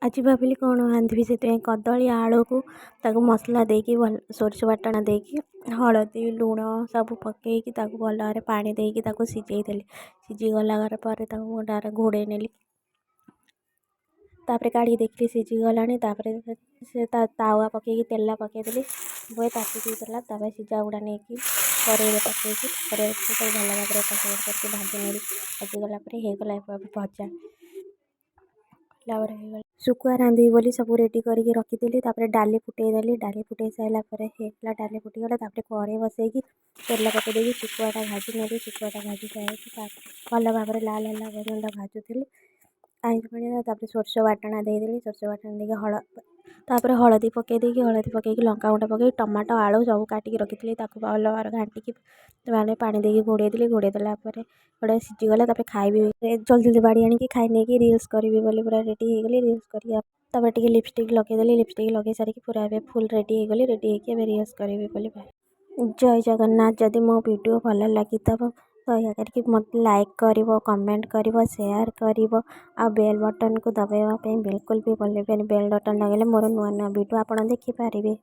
ଆଜି ଭାବିଲି କ'ଣ ରାନ୍ଧିବି, ସେଥିପାଇଁ କଦଳୀ ଆଳୁକୁ ତାକୁ ମସଲା ଦେଇକି, ଭଲ ସୋରିଷ ବାଟଣ ଦେଇକି, ହଳଦୀ ଲୁଣ ସବୁ ପକାଇକି ତାକୁ ଭଲ ଭାବରେ ପାଣି ଦେଇକି ତାକୁ ସିଝାଇ ଦେଲି। ସିଝିଗଲା ପରେ ତାକୁ ଘୋଡ଼େଇ ନେଲି। ତାପରେ କାଢ଼ିକି ଦେଖିଲି ସିଝିଗଲାଣି। ତାପରେ ସେ ତା ତାୱା ପକାଇକି ତେଲ ପକାଇଦେଲି, ହୁଏ ତାତିକି ଗଲା। ତାପରେ ସିଝା ଗୁଡ଼ା ନେଇକି କରେଇରେ ପକାଇକି, କରେଇରେ ପକାଇ ତାକୁ ଭଲ ଭାବରେ ଏପଟ ସେପଟ କରିକି ଭାଜି ନେଲି। ଭାଜିଗଲା ପରେ ହେଇଗଲା ଭଜା। ପରେ ହେଇଗଲା। ଶୁଖୁଆ ରାନ୍ଧିବି ବୋଲି ସବୁ ରେଡ଼ି କରିକି ରଖିଥିଲି। ତାପରେ ଡାଲି ଫୁଟେଇ ଦେଲି। ଡାଲି ଫୁଟେଇ ସାରିଲା ପରେ ହେଇଗଲା, ଡାଲି ଫୁଟିଗଲା। ତାପରେ କଡ଼େଇ ବସେଇକି ତେଲ ପକାଇ ଦେଇକି ଶୁଖୁଆଟା ଭାଜି ନେଲି। ଶୁଖୁଆଟା ଭାଜି ସାରିକି ଭଲ ଭାବରେ ଲାଲ ହେଲା ପର୍ଯ୍ୟନ୍ତ ଭାଜୁଥିଲି ଆଇଁଷ ପାଣି। ତାପରେ ସୋରିଷ ବାଟଣା ଦେଇଦେଲି। ସୋରିଷ ବାଟଣା ଦେଇକି ତାପରେ ହଳଦୀ ପକାଇ ଦେଇକି, ହଳଦୀ ପକାଇକି, ଲଙ୍କା ଗୁଣ୍ଡ ପକାଇକି, ଟମାଟୋ ଆଳୁ ସବୁ କାଟିକି ରଖିଥିଲି, ତାକୁ ଭଲ ଭାବରେ ଘାଣ୍ଟିକି ମାନେ ପାଣି ଦେଇକି ଘୋଡ଼େଇ ଦେଲି। ଘୋଡ଼େଇ ଦେଲା ପରେ ଗୋଟେ ସିଝିଗଲା। ତାପରେ ଖାଇବି, ଜଲ୍ଦି ଜଲ୍ଦି ବାଢ଼ି ଆଣିକି ଖାଇ ନେଇକି ରିଲ୍ସ କରିବି ବୋଲି ପୁରା ରେଡ଼ି ହେଇଗଲି। ରିଲ୍ସ କରିକି ତାପରେ ଟିକେ ଲିପଷ୍ଟିକ୍ ଲଗେଇଦେଲି। ଲିପଷ୍ଟିକ୍ ଲଗେଇ ସାରିକି ପୁରା ଏବେ ଫୁଲ୍ ରେଡ଼ି ହେଇଗଲି। ରେଡ଼ି ହେଇକି ଏବେ ରିଲ୍ସ କରିବି ବୋଲି। ଜୟ ଜଗନ୍ନାଥ। ଯଦି ମୋ ଭିଡ଼ିଓ ଭଲ ଲାଗିଥିବ, ଦୟା କରିକି ମୋତେ ଲାଇକ୍ କରିବ, କମେଣ୍ଟ କରିବ, ସେୟାର କରିବ ଆଉ ବେଲ୍ ବଟନ୍କୁ ଦବାଇବା ପାଇଁ ବିଲକୁଲ ବି ଭୁଲିବେନି। ବେଲ୍ ବଟନ୍ ଲଗାଇଲେ ମୋର ନୂଆ ନୂଆ ଭିଡ଼ିଓ ଆପଣ ଦେଖିପାରିବେ।